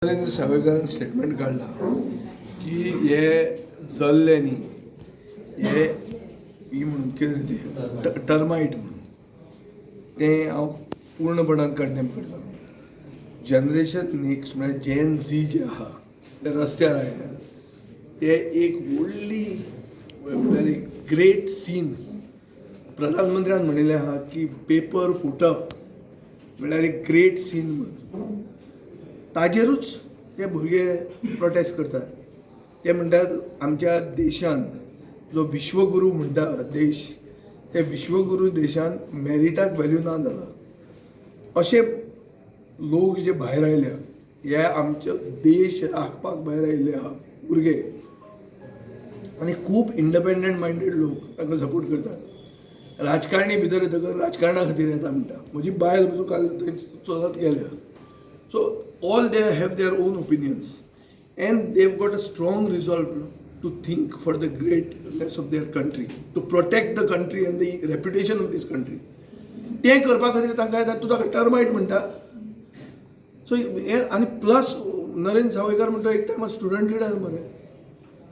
Narendra सावयकारान statement काडला की हे जल्ले न्ही, हे ही म्हणून कितें ते टर्मायट म्हणून, तें हांव पूर्णपणान कंडेम करता. जनरेशन नेक्स्ट म्हळ्यार जेन झी जे आहा ते रस्त्यार आयल्या, ते एक व्हडली म्हळ्यार एक ग्रेट सीन. प्रधानमंत्र्यान म्हणिल्लें आहा की पेपर फुटप म्हळ्यार एक ग्रेट सीन म्हणून. ताजेरूच ते भुरगे प्रोटेस्ट करतात. ते म्हणटात, आमच्या देशान जो विश्वगुरू म्हणटा देश, ते विश्वगुरू देशान मेरिटाक व्हॅल्यू ना जाला. अशे लोक जे भायर आयल्या, हे आमचे देश राखपाक भायर आयिल्ले आहा भुरगे आनी खूब इंडिपेंडंट मायंडेड लोक तांकां सपोर्ट करतात. राजकारणी भितर येतकर राजकारणा खातीर येता म्हणटा. म्हजी बायल म्हजो काल थंय चलत गेल्या. So all they have their own opinions and they've got a strong resolve to think for the greatness of their country, to protect the country and the reputation of this country. तें करपा खातीर तांकां येता, तूं ताका टर्मायट म्हणटा. So हें आनी प्लस नरेंद्र सावयकार म्हणटा एक टायमार स्टुडंट लिडर मरे.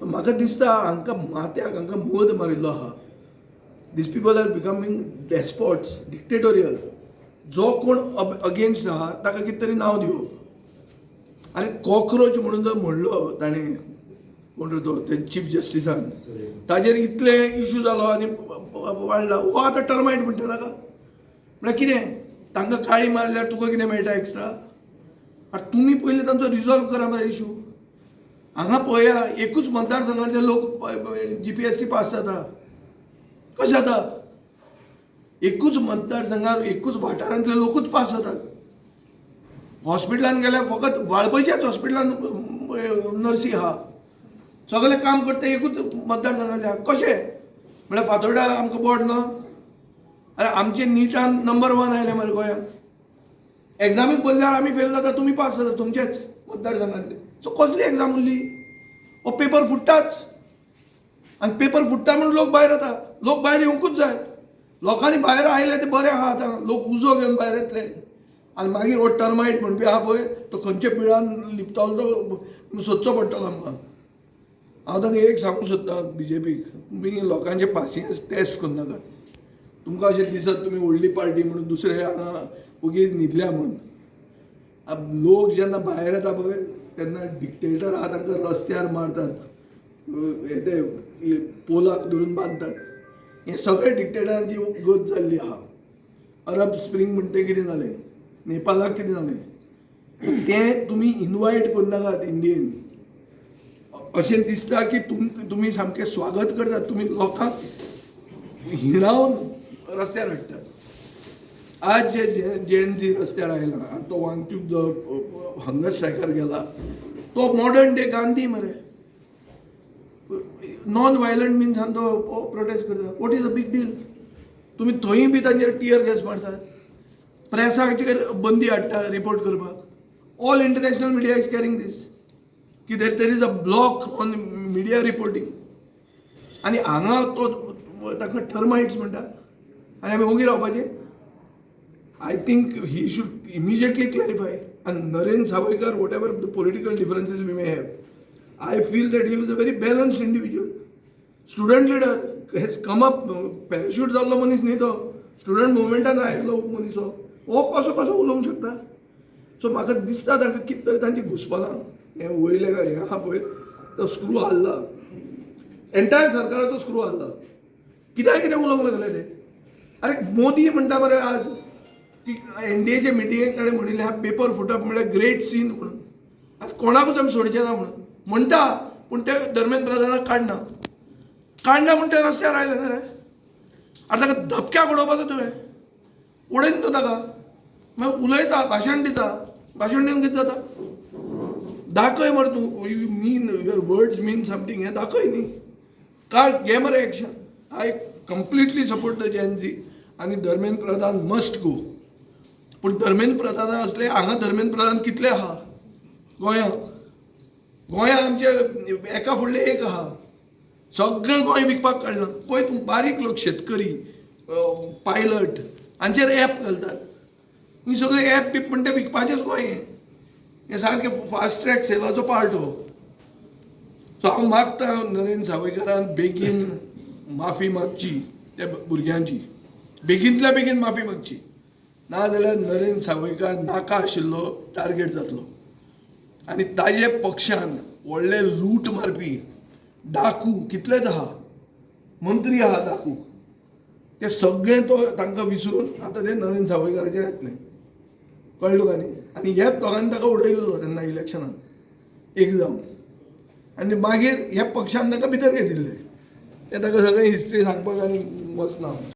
म्हाका दिसता हांकां माथ्याक हांकां मद मारिल्लो आहा. These people are becoming despots, dictatorial. जो कोण अगेन्स्ट आहा ताका कितें तरी नांव दिवप. आनी कॉक्रोच म्हणून जर म्हणलो ताणें, कोण रे तो, ते चीफ जस्टिसान, ताजेर इतले इशू जालो आनी वाडला. हो आतां टर्मायट म्हणटा ताका. म्हळ्यार कितें, तांकां गाळी मारल्यार तुका कितें मेळटा एक्स्ट्रा? आनी तुमी पयलीं तांचो रिजॉल्व करा मरे इशू. हांगा पळया, एकूच मतदारसंघातले लोक जीपीएससी पास जाता. कशें जाता? एकूच मतदारसंघात, एकूच वाठारांतले लोकूच पास जातात. हॉस्पिटलान गेल्यार फकत वाळपयच्याच हॉस्पिटलान नर्सी आहा. सगळे काम करता एकूच मतदारसंघातले आहा. कशें म्हळ्यार फातोर्डा आमकां बोर्ड ना? अरे, आमचे निटान नंबर वन आयले मरे गोंयांत. एग्जामीक बसल्यार आमी फेल जाता, तुमी पास जाता तुमचेच मतदारसंघातले. सो कसली एग्जाम उरली? हो पेपर फुट्टाच आनी पेपर फुट्टा म्हणून लोक भायर येता. लोक भायर येवंकूच जाय. लोकांनी भायर आयले ते बरें आहा. आतां लोक उजो घेवन भायर येतले आनी मागीर हो टर्मायट म्हणपी आहा पळय, तो खंयच्या बिळान लिपतलो तो सोदचो पडटलो आमकां. हांव तांकां एक सांगूंक सोदतां, बीजेपीक, तुमी लोकांचे पासियेंस टेस्ट करनाकात. तुमकां अशें दिसत तुमी व्हडली पार्टी म्हणून, दुसरे हांगा ओगी न्हिदल्या म्हूण. लोक जेन्ना भायर येता पळय, तेन्ना डिक्टेटर आहा तांकां रस्त्यार मारतात, हे ते पोलाक धरून बांदतात. हे सगळे डिक्टेटरांची गत जाल्ली आहा. अरब स्प्रींग म्हणटे कितें जालें, नेपालाक कितें जालें, तें तुमी इनवायट करनाकात इंडियेन. अशें दिसता की तुमी सामकें स्वागत करतात. तुमी लोकांक हिणावन रस्त्यार हाडटात. आज जे जेन झी रस्त्यार आयला आनी तो वांगचूक जो हंगर स्ट्रायकार गेला, तो मॉडर्न डे गांधी मरे. नॉन वायलंट मिन्सान तो प्रोटेस्ट करता. What is a big deal? तुमी थंय बी तांचेर टियर गॅस मारतात, प्रेसाचेर बंदी हाडटा रिपोर्ट करपाक. All international media is carrying this की there is a block on media reporting. आनी हांगा तो ताका टर्माइट्स म्हणटा आनी आमी ओगी रावपाचें? I think he should immediately clarify. And Narendra Sawaikar, whatever the political differences we may have, I feel that he was a very balanced individual. Student leader has come up, parachute जाल्लो मनीस न्ही तो. Student मुवमेंटान आयिल्लो मनीस हो. हो कसो कसो उलोवंक शकता? सो म्हाका दिसता तांकां कितें तरी तांचें घुसपलां. हें वयलें हें आहा पळय, तो स्क्रू हाल्ला, एंटायर सरकाराचो स्क्रू हाल्ला. कित्याक कितें उलोवंक लागले ते? अरे, मोदी म्हणटा मरे आज की एनडीएचे मिटिंगेक ताणें म्हणिल्लें हा, पेपर फुटप म्हळ्यार ग्रेट सीन म्हणून आनी कोणाकूच आमी सोडचे ना म्हणून म्हणटा. पूण ते धर्मेंद्र प्रधानाक काडना, काडना म्हूण ते रस्त्यार आयले न्ही रे. आतां ताका धपक्याक उडोवपाचो तुवें, उडयन तूं ताका, मागीर उलयता, भाशण दिता. भाशण दिवन कितें जाता? दाखय मरे तूं, you mean, your words mean something, हें दाखय न्ही. काड, घे मरे action. I completely support the Gen Z आनी धर्मेंद्र प्रधान मस्ट गो. पूण धर्मेंद्र प्रधाना असले हांगा धर्मेंद्र प्रधान कितले आहा गोंयांत? गोंयांत आमचे एका फुडले एक आहा. सगळें गोंय विकपाक काडलां पळय तूं. बारीक लोक, शेतकरी, पायलट हांचेर एप घालतात. ही सगळी एप बी म्हणटा विकपाचेंच गोंय हें. हें सारकें फास्ट ट्रॅक सेलाचो पार्ट हो. सो हांव मागता नरेंद्र सावयकारान बेगीन माफी मागची त्या भुरग्यांची, बेगीनतल्या बेगीन माफी मागची, नाजाल्यार नरेंद्र सावयकार नाका आशिल्लो टार्गेट जातलो आनी ताजे पक्षान व्हडले लूट मारपी डाकू कितलेच आहा, मंत्री आहा डाकू, ते सगळे तो तांकां विसरून आतां ते नरेंद्र सावयकाराचेर येतले. कळ्ळें तुका न्ही? आनी ह्याच दोगांनी ताका उडयल्लो तेन्ना इलेक्शनान एक जावन, आनी मागीर ह्या पक्षान ताका भितर घेतिल्ले. ते ताका सगळें हिस्ट्री सांगपाक आनी वचना हांव.